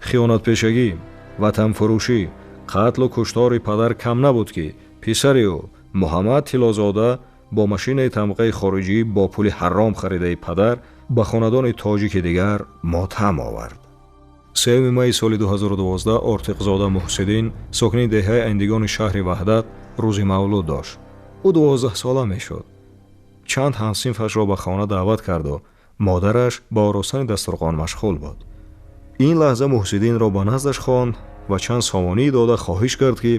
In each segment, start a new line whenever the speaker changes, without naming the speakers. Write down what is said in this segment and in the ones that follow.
Хиёнатпешагӣ, ватанфурӯшӣ, қатлу куштори падар кам набуд, ки писари ӯ Муҳаммад Тиллозода бо машинаи тамғаи хориҷӣ бо пули ҳаром харидаи падар ба хонадони тоҷики дигар мотам овард. 3 майи соли 2012 Ортиқзода Муҳсиддин, сокини деҳаи Андигони шаҳри Ваҳдат, рӯзи мавлуд дошт. Ӯ 12сола мешуд. Чанд ҳамсинфашро ба хона даъват карду модараш ба оростани дастурхон машғул буд. Ин лаҳза Муҳсиддинро ба наздаш хонд ва чанд сомонӣ дода хоҳиш кард, ки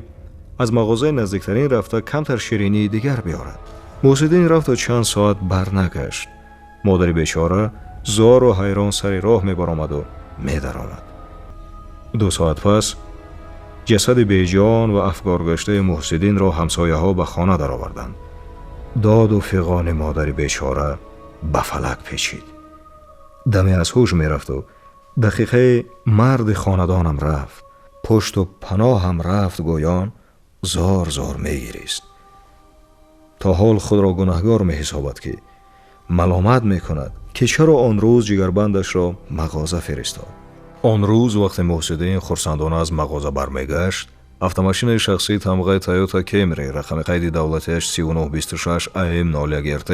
аз мағозаи наздиктарин рафта камтар ширинии дигар биёрад. Муҳсиддин рафту чанд соат барнагашт. Модари бечора зору ҳайрон сари роҳ мебаромаду медаромад. 2 соат пас ҷасади беҷон ва афгоргаштаи Муҳсиддинро ҳамсояҳо ба хона дароварданд. Доду фиғони модари бечора ба фалак печид. Даме аз ҳуш мерафту дақиқаи марди хонадонам рафт, пушту паноҳам рафт, гӯён зор зор мегирист. То ҳол худро гунаҳгор меҳисобад, ки маломат мекунад, ки чаро он рӯз ҷигарбандашро мағоза фиристод. Он рӯз вақте Муҳсиддин хурсандона аз мағоза бармегашт, автомашинаи шахсии тамғаи Тойота Кемри рақами қайди давлатиаш 3926 АМ 01 РТ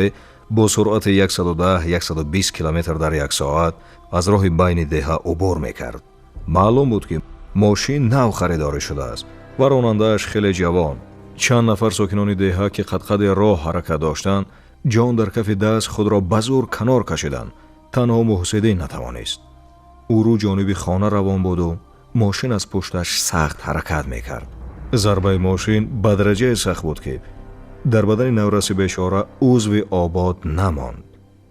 бо суръати 110-120 километр дар як соат аз роҳи байни деҳа убур мекард. Маълум буд, ки мошин нав харидорӣ шудааст ва ронандааш хеле ҷавон. Чанд нафар сокинони деҳа, ки қадқади роҳ ҳаракат доштанд, ҷон дар кафи даст худро ба зур канор кашиданд. Танҳо Муҳсиддин натавонист. Ӯ рӯ ҷониби хона равон буду мошин аз пушташ сахт ҳаракат мекард. Зарбаи мошин ба дараҷае сахт буд, ки дар бадани навраси бечора узви обод намонд.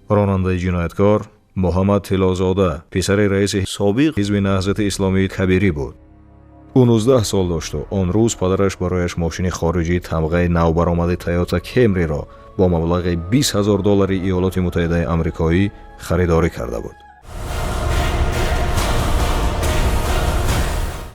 Ронандаи ҷинояткор Муҳаммад Тиллозода, писари раиси собиқ Ҳизби Наҳзати Исломии Кабирӣ буд. Ӯ 19 сол дошту он рӯз падараш барояш мошини хориҷии тамғаи навбаромади Тойота Кемриро бо маблағи 20 000 доллари Иёлоти Муттаҳидаи Амрикоӣ харидорӣ карда буд.